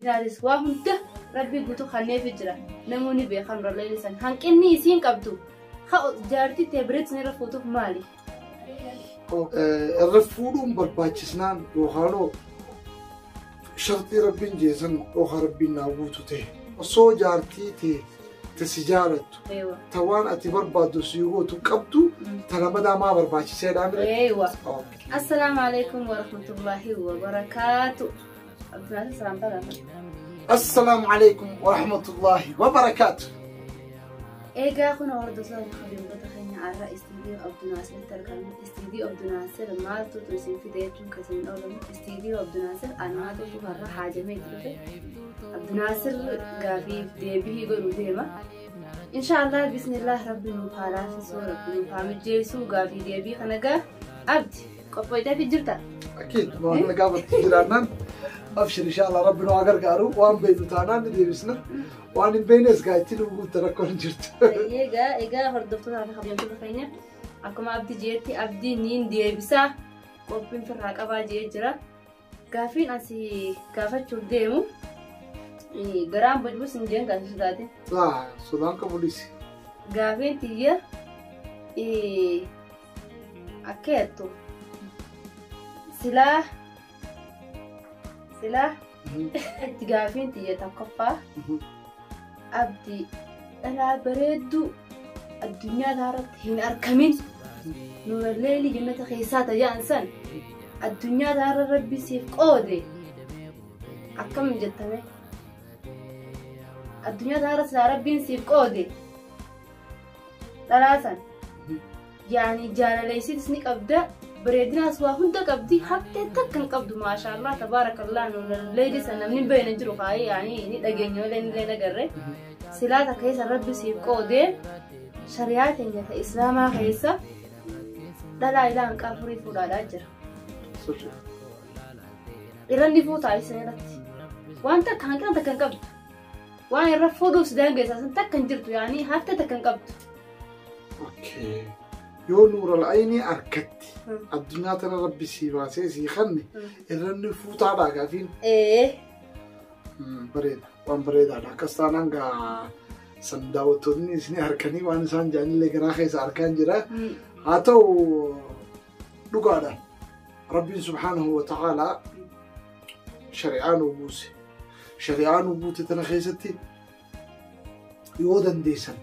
Jaalis waa hunda rabbii guutuu kanneefi jira. Namoonni beekan Nuuralleelii san. Hanqinni isiin qabdu ha jaartii tee bireetti san irra fuutuuf maali? Irra fuudhuun barbaachisnaan yookaanoo sharxii rabbiin jeesan yookaan rabbiin naa guutu ta'e osoo jaartii tee ta si jaalattu ta waan ati barbaaddu si gootu qabdu ta lamadaa maa barbaachiseedhaa mire? Eewa. Assalaamu alaikum warahmatullahi wabarakaatu. Abdulnaasir salaamtaa gaafadhu. Assalaamu alaikum warahmatullahi wabarakaatu. Eegaa kun hordoftoota kabajamtoota keenya har'a istiidiyoo Abdunaasiritti argamna. Istiidiyoo Abdunaasir maaltu isin fide jechuun kan isin oolamu. Istiidiyoo Abdunaasir anaatu har'a haajamee itti dhufe. Abdunaasir gaafiif deebii godhuu deema. Inshaallah bismillah rabbi nuuf haa laaffisuu rabbi nuuf haa mijjeessuu gaafii deebii kana gaa abdi qophoyteefi jirta. Akiid waan na gaafattu jiraannaan abshir inshallah rabbi nu haa gargaaru waan beeknu taanaan ni deebisna waan hin beeknes gaa itti nu guutta rakkoon hin jirtu. Egaa egaa hordoftootaa fi kabajamtoota keenya akkuma abdi jeetti abdii niin deebisaa qophiin firraa qabaa jee jira. Gaafiin asii gaafachuuf deemu garaan bojbus hin jeen gaafii sodaate. Laa sodaan qabu dhisi. Gaafiin tiyya akka jettu silaa silaa itti gaafiin tiyya tokkoffaa abdii dhalaa bareedduu addunyaa irratti hin argamin nuuralleelii jannata keessaa tajaan san addunyaa irra rabbi siif qoode akkam jettame addunyaa irra silaa rabbiin siif qoode dhalaa san yaani jaalaleessitis ni qabda bareedinaas waa hunda qabdi haftee takka hin qabdu maashaallah tabaarakallah nuuralleelii san namni hin beekne jiru kaayee yaani ni dhageenya malee ni illee nagarre silaa takka keessa rabbi siif qoodee shari'aa teenya ta islaamaa keessa dhalaa ilaa hanqa afurii fuudhaadhaa jira. Irra ni fuutaa isin irratti. Waan takka hanqina takka hin qabdu. Waan irra fuudhuuf si daangeessaa sun takka hin jirtu yaani haftee takka hin qabdu. Okay. Yoo nuural aynii arkatti addunyaa tana rabbi sii baasee sii kanne irra ni fuutaadhaa gaafiin. Ee. Bareeda waan bareedaadha akkas taanaan gaa san daawwattoonni isin harkanii waan isaan jaanillee garaa keessa harkaan jira. Haa ta'u dhugaadha. Rabbiin subhaanahu wa ta'aalaa shari'aa nu buuse. Shari'aa nu buute tana keessatti yoo dandeessan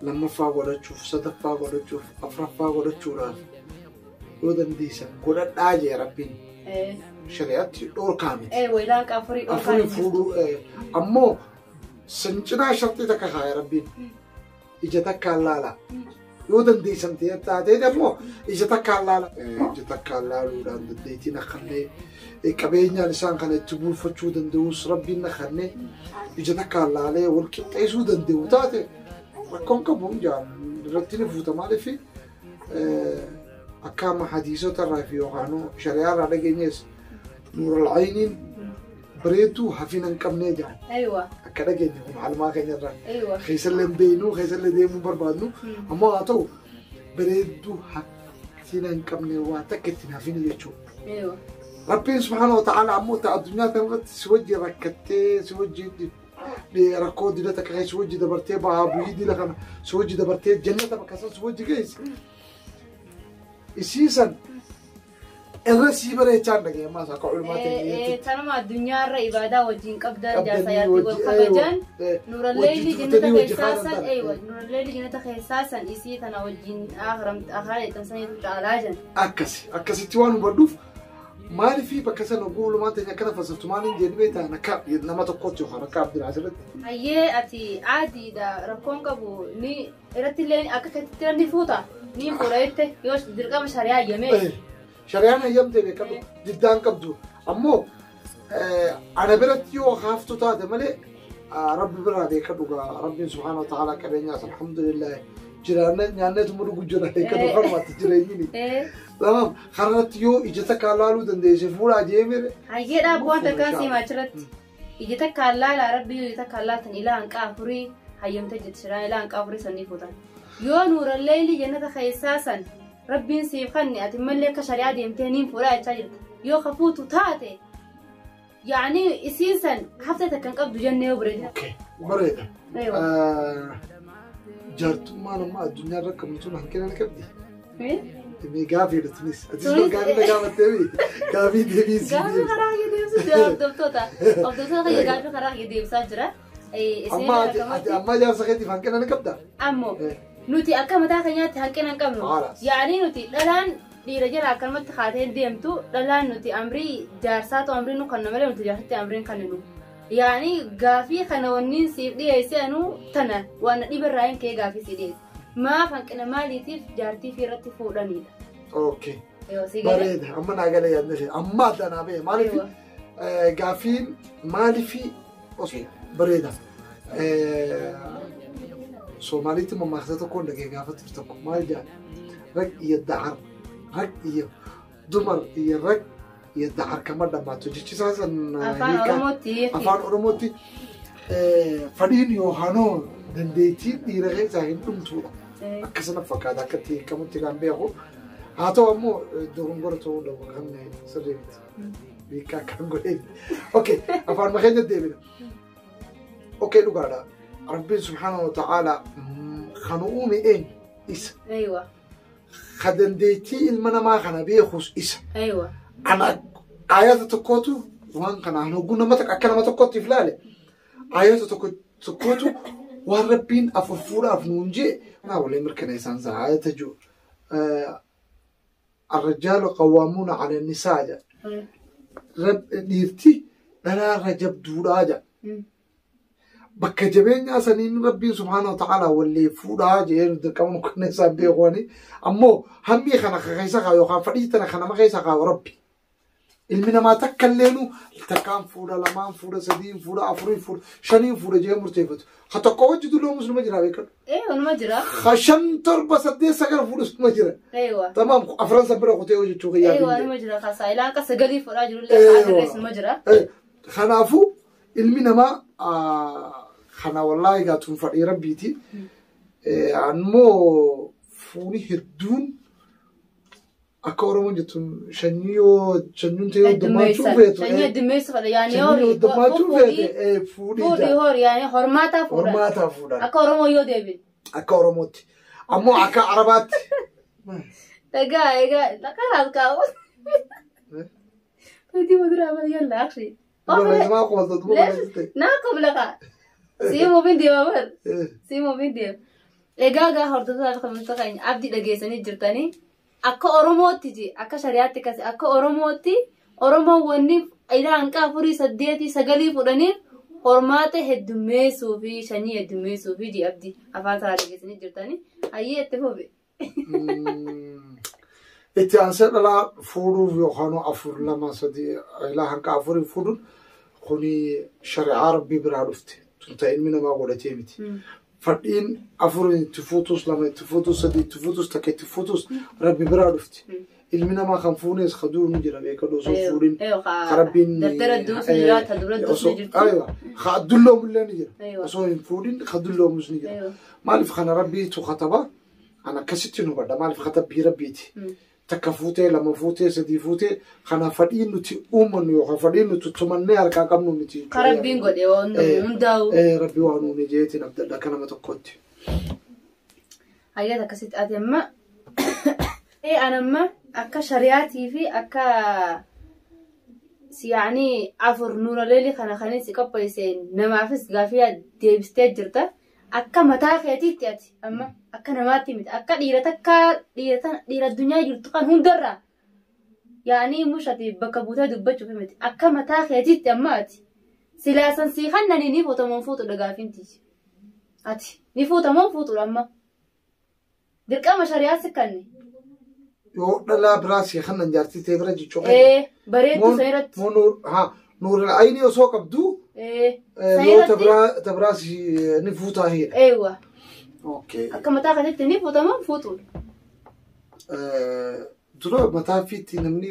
lammaffaa godhachuuf, sadaffaa godhachuuf, afuraffaa godhachuudhaaf yoo dandeessan godhadhaa jee Rabbiin. Shari'aatti dhoorkaa miti. Ee wayilaan afurii dhoorkaa Afurii fuudhuu ammoo san cinaa sharxii takka kaaya Rabbiin. Ija takkaan laala. Yoo dandeessan taatee ammoo ija takkaan laala. Ija takkaan laaluudhaan dandeettiin akkallee qabeenyaan isaan kana itti bulfachuu danda'us Rabbiin akkallee ija takkaan laalee wal qixxeessuu danda'u taate rakkoon qabu jaan irratti ni fuuta maaliif akka amma hadiisota irraa fi yookaan shari'aa irraa dhageenyees nuural ayniin bareedduu hafina hin qabnee jaan. Aywa. Akka dhageenye kun almaa keenya irraa. Aywa. Keessallee hin beeknu keessallee deemuu barbaadnu ammoo haa ta'u bareedduu hafina hin qabne waa takka ittiin hafin jechuudha. Aywa. Rabbiin subhaana wa ta'ala ammoo ta addunyaa kana irratti si wajji rakkattee si wajji rakkoo dila takka keessa si wajji dabartee bahaa bu'ii dila kana si wajji dabartee jannata bakka san si wajji geesse. Isiisan irra sii bareechaan dhagee ammaas akka ulumaa ta'e. Tanuma addunyaa irra ibaadaa wajjin qabdan jaarsa yaaddi wal kabajan nuuralleelli jannata keessaa san eewa nuuralleelli jannata keessaa san isii tana wajjin akhiraa jedhan saniitu caalaa jan. Akkasi akkasitti waan hubadhuuf maaliif bakka sana oguu ulumaa ta'e akkana fassartu maaliin jedhee beektan akka nama tokkotti yookaan akka Abdinaasirratti. Hayyee ati aadiidha rakkoon qabu ni irratti illee akka keetti ni fuuta ni fuudha jette yoo dirqama shari'aa hayyamee. Shari'aan hayyamtee beekadhu diddaan qabdu ammoo ana biratti yoo haaftu taate malee rabbi biraa beekadhu gaa rabbiin subhaana wa ta'ala qabeenyaas alhamdulillah jiraanne nyaanneetuma dhugu jira beekadhu karmaatti jireenyini. Tamam karratti yoo ija takkaan laaluu dandeesse fuudhaa jeemire. Hayyee dhaabu waan takkaan siima achirratti. Ija takkaan laalaa rabbi yoo ija takkaan laaltan ilaa hanqa afurii hayyamtee jirti shari'aan ilaa hanqa afurii sanii fuutan. Yoo nuuralleelli jannata keessaa san rabbiin siif kanne ati mallee akka shari'aa deemtee niin fuudhaa jechaa jirta. Yoo kafuutu taate Yaani isiin san haftee takka hin qabdu jennee yoo bareedina. Okay. Bareeda. Eewa. Jaartummaan amma addunyaa irra qabdu tun hanqina ni qabdi. Eh? Mee gaafii dha tunis. Atis Tunis- gaafii na gaafattee mi? Gaafii deebii sii Gaafii deebisa. karaa kee deebisuu jira hordoftoota. Hordoftoota kiyya gaafii karaa kee deebisaa jira. Isin Amma ati ati amma jaarsa keetiif hanqina ni qabdaa? Ammoo Eh. nuti akka mataa keenyaatti hanqina hin qabnu. Haalaas. Yaani nuti dhalaan dhiira jala akkanumatti kaatee deemtu dhalaan nuti amrii jaarsaatu amrii nu kanna malee nuti jaarsatti amrii hin kenninu. Yaani gaafii kana wanniin siif dhiyeesse anuu tana waan dhiba irraa hin ka'e gaafii si dhiyeesse. Maaf hanqina maaliitiif jaartii fi irratti fuudhanidha. Okay. Yoo si galee. Bareeda. Amma naa galee yaadne ishee. Amma adda naa ba'e. Maaliif Eewa. gaafiin maaliif osoo bareeda. Soomaaliitti mammaaksa tokkoon dhagee gaafa ture tokko maal jedha? Rag iyo dacar. Rag iyo dumar iyo rag iyo dacar kama dhammaato. Jechi isaa san Afaan hiikaa- Oromootti. Afaan Oromootti fadhiin yookaanoo dandeettiin dhiira keessaa hin dhumtuudha. Akkasuma fakkaata akka itti hiikamutti kan beeku. Haa ta'u ammoo dogongora ta'uu dhabu kan sirrii miti. Hiikaa kan godhee. Okay, afaan keenya deebina. Okay, dhugaadha. Rabbiin subhaanahu wa ta'aala kan uume eenyu isa. Eewa. Ka dandeettii ilma namaa kana beekus isa. Eewa. Ana ayata tokkotu waan kana hogguu nama takka akka nama tokkotti if ilaale ayata tokko tokkotu waan rabbiin afur fuudhaaf nuun jee naa walii mirkaneessaan isaa ayata jiru. الرجال قوامون على النساء جا. Dhiirti dhalaarra jabduudhaa jaa. Bakka jabeenyaa saniin rabbiin subhaanahu wa ta'ala wallee fuudhaa jee dirqama nu kenna isaan beekuani. Ammoo hammii kana keessa kaa yookaan fadhii tana kana nama keessa kaa rabbi. Ilmi namaa takka illeenu takkaan fuudha, lamaan fuudha, sadiin fuudha, afuriin fuudha, shaniin fuudha jee murteeffatu. Ha tokko wajji dulloomus numa jira beekadhu. Eewa numa jira. Ha shan torba saddeet sagal fuudhus numa jira. Eewa. Tamaam afran san bira kutee hojjechuu kiyyaa Eewa hin numa jira. Kasaayilaan akka sagalii fuudhaa jirullee Eewa. adrees numa jira. Kanaafuu ilmi namaa kana wallaahi gaatuun fadhii rabbiiti. Ammoo fuuni hedduun akka Oromoon jettuun sanyii yoo sanyuun ta'e hoddomaachuu feetu. Sanyii heddummeessu fedha yaani Sanyii horii hoddomaachuu feete fuudhii fuudhii jaa. horii yaani hormaataa fuudhan. Hormaataa fuudhan. Akka Oromoo yoo deebiin. Akka Oromootti. Ammoo akka Arabaatti. Egaa egaa kalaas kaa'u. Nuti muduraa bari yalla akshi. Barreeffamaa qoolta duuba barreessite. Naa qablaqa. Sii mubiin deema bar. Sii mubiin deema. Egaa egaa hordoftoota fi kabajamtoota keenya abdii dhageessanii jirtanii akka Oromootti ji akka shari'aatti kasi akka Oromootti Oromoon wanni ilaa hanqa afurii saddeetii sagalii fudhaniif hormaata heddummeessuu fi sanyii heddummeessuu fi ji abdii afaan isaa dhageessanii jirtanii hayyee itti fufi. Itti aansee dhalaa fuudhuuf yookaan afur lama sadii ilaa hanqa afurii fuudhuun kuni shari'aa rabbii biraa dhufte. Tun ta'e ilmi namaa godhatee miti. Fadhiin afur itti fuutus lama itti fuutus sadii itti fuutus takka itti fuutus rabbi biraa dhufte. Ilmi namaa kan fuunes kaduu ni jira beekadhu osoo fuudhin. Ka rabbiin Daftara duus ni jira, ta dura duus ni jirti. Aywa. Ka dulloomullee ni jira. Aywa. Osoo hin fuudhin ka dulloomus ni jira. Aywa. Maaliif kana rabbiitu kataba? Ana akkasitti nu badha. Maaliif katabbii rabbiiti? Takka fuutee lama fuutee sadii fuutee kana fadhiin nuti uumannu yookaan fadhiin nuti tumannee harkaa qabnu miti. Ka rabbiin godhe waan hundaa'u. Rabbi waan uume jeetiin abdadha akka nama tokkotti. Hayyaata akkasitti ati amma an amma akka shari'aatii fi akka yaani afur nuuraleelii kana kanin si qopheesse namaafis gaafii deebistee jirta. Akka mataa keetiitti ati amma akka namaatti miti akka dhiira takka dhiira addunyaa jirtu kan hundarraa yaani mushati bakka buutee dubbachuuf miti akka mataa keetiitti amma ati silaasan sii kannanii ni fuutamoon fuutudha gaafiinti ati ni fuutamoon fuutudha amma dirqama shari'aa si kanne. Yoo dhalaa biraa si kannan jaartii ta'e bira jechuudha. Bareedduu san irratti. Moo nuurul ayni osoo qabdu yoo tabiraas ni fuutaa hidha. Eewa. Okay. Akka mataa kanatti ni fuutamoon fuutudha. Dura mataa fiitti namni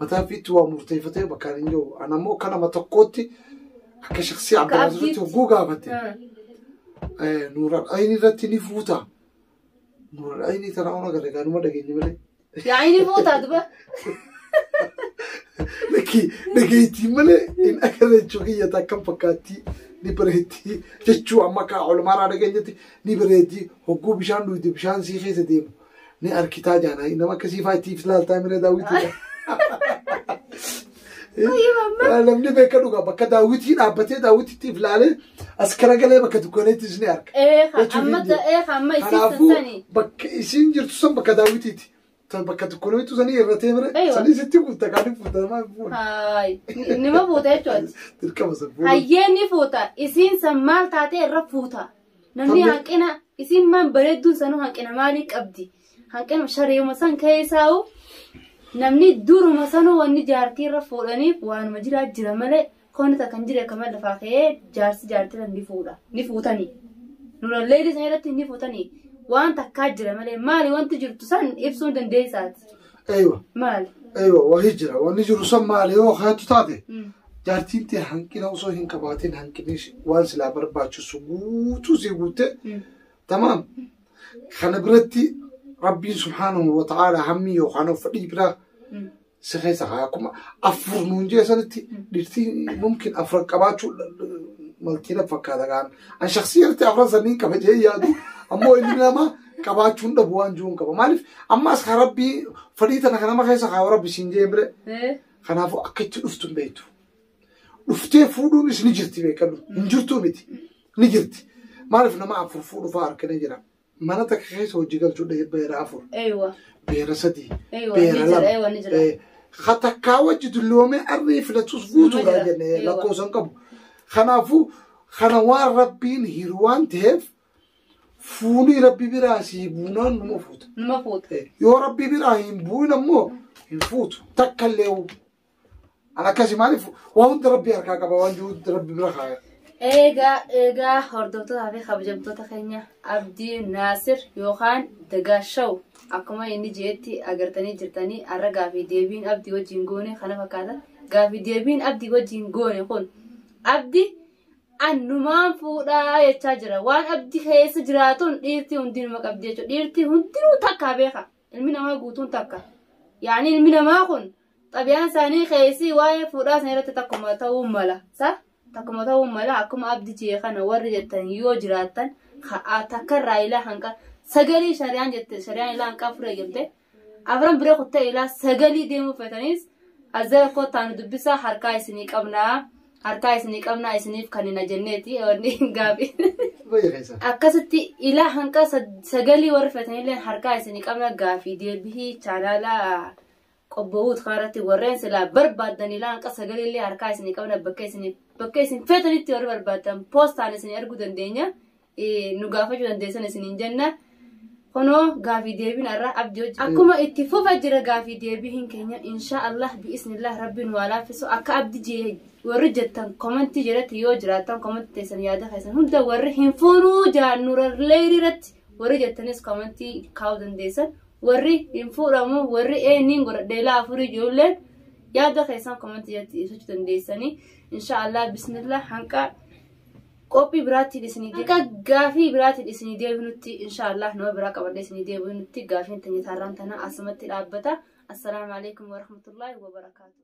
mataa fiitti waa murteeffatee bakka hin jiru. Ana immoo akka nama tokkootti akka shaksii Abdulazizitti hogguu gaafate. Nuurul ayni irratti ni fuuta. Nuurul ayni tana ona garee gaanuma dhageenye malee. Yaa'ii ni fuutaa duba. Lakki dhageettii malee hin agarre jechuu kiyya akkam fakkaatti ni bareeddii jechuu amma akka olmaarraa dhageenyatti ni bareeddii hogguu bishaan dhugde bishaan sii keessa deemu ni arkitaa jaana nama akkasii fa'aa ittiif ilaaltaa mira daawwitiidha. Namni beeka dhugaa bakka daawwitii dhaabbatee daawwitiitti ilaalee as garagalee bakka dukkaneettis ni arga. Amma isiin Kanaafuu sani. bakka isiin jirtu san bakka daawwitiiti. Bakka dukkaneetu sanii irratee mire sanii sitti fuuta kaanii fuuta namaa hin fuune. Haay nima fuuta jechuudha. Dirqama san fuudhu. Hayyee ni fuuta isiin san maal taatee irra fuuta. Namni hanqina isiin maan bareedduun sanuu hanqina maalii qabdi? Hanqina shari'uma san keessaa'u namni duruma sanuu wanni jaartii irra fuudhaniif waanuma jiraa jira malee koonni takka hin jire akkama lafaa ka'ee jaarsi jaartii irra ni fuudha ni fuutanii. Nurallee isaan irratti ni fuutanii waan takkaa jira malee maali wanti jirtu san ibsuu hin dandeessaati. Eeywa. Maali? Eeywa wahii jira wanni jiru san maali yoo kaatu taate jaartiin tee hanqina osoo hin qabaatin hanqinni waan silaa barbaachisu guutuu sii guutte tamaam kana biratti rabbiin subhaanahu wa ta'aala hammi yookaan fedhii biraa si keessa haa akkuma afur nuun jee sanitti dhirtii mumkin afran qabaachuu maltiina fakkaata kaan an shaksiyatti afran saniin qaba jee yaadu ammoo ilmi namaa qabaachuun dhabu waan jiruun qaba maaliif ammas ka rabbii fedhii tana kan nama keessa haa rabbi siin jee bire kanaafuu akka itti dhuftu hin beektu. Dhuftee fuudhuunis ni jirti beekadhu. Hin jirtuu miti. Ni jirti. Maaliif nama afur fuudhu fa'aa harkina jira. Mana takka keessa hojii galchuu beera afur. Eeywa. Beera sadii. Eeywa, Beera ni jira, lama. eeywa, ni jira. Hatakkaa wajji dulloomee arrii filatus guutuudha Nima jira, jennee eeywa. lakkoofsa hin qabu. Kanaafuu kana waan rabbiin hiru waan ta'eef fuunii rabbi biraa sii buunaan numa fuuta. Nima fuuta. Yoo rabbi biraa hin bu'in ammoo hin fuutu takka illee An akkasi maaliif waan hunda rabbi harkaa qaba waan jiru hunda rabbi bira kaaya. Eegaa eegaa hordoftootaa fi kabajamtoota keenya Abdii Naasir yookaan Dagaashaw akkuma inni jeetti agartanii jirtanii har'a gaafii deebiin Abdii wajjin goone kana fakkaata. Gaafii deebiin Abdii wajjin goone kun Abdi annumaan fuudhaa jechaa jira. Waan Abdii keessa jiraatuun dhiirtii hundinuma qabdi jechuudha. Dhiirtii hundinuu takka beeka. Ilmi namaa guutuun takka. Yaani ilmi namaa kun xabiyaan isaanii keessi waa'ee fuudhaa isaanii irratti takkuma ta'uu mala. Sa? Takkuma ta'uu mala akkuma abdi jee kana warri jettan yoo jiraattan takkarraa ilaa hanqa sagalii shariyaan jette shariyaan ilaa hanqa afur eegamte afran bira kuttee ilaa sagalii deemuu feetanis azara kottaan dubbisaa harkaa isinii qabnaa harkaa isinii qabnaa isiniif kan hin ajenneeti wanni gaafi. Bayya keessa. Akkasitti ilaa hanqa sagalii warri feetanillee harkaa isinii qabna gaafii deebii chaanaalaa qobbowuut kanarratti warreen silaa barbaaddan ilaa hanqa sagaliillee harkaa isinii qabna bakka isin feetanitti warri barbaaddan poostaan isinii arguu dandeenya nu gaafachuu dandeessan isiniin jenna. Kunoo gaafii deebiin irraa abdii hojii akkuma itti fufa jira gaafii deebiin keenya insha Allah bi'isnillah rabbiin waa laaffisu akka abdi jee warri jettan komantii jedhatti yoo jiraattan komantii teessan yaada keessan hunda warri hin fuunuu jaannurallee irratti warri jettanis komantii kaa'uu dandeessan warri hin fuudhamu warri eenyuun godhadheelaa afurii ijoolleen yaada keessan komantii jedhatti ibsachuu dandeessanii insha Allah bismillah hanqa qophii biraatiin isinii hanqa gaafii biraatiin isinii deebinutti insha Allah nama biraa qabadhee isinii deebinutti gaafiin teenye taarraan tana asumatti dhaabbata. Assalaamu alaikum warahmatullaahi wabarakaatu.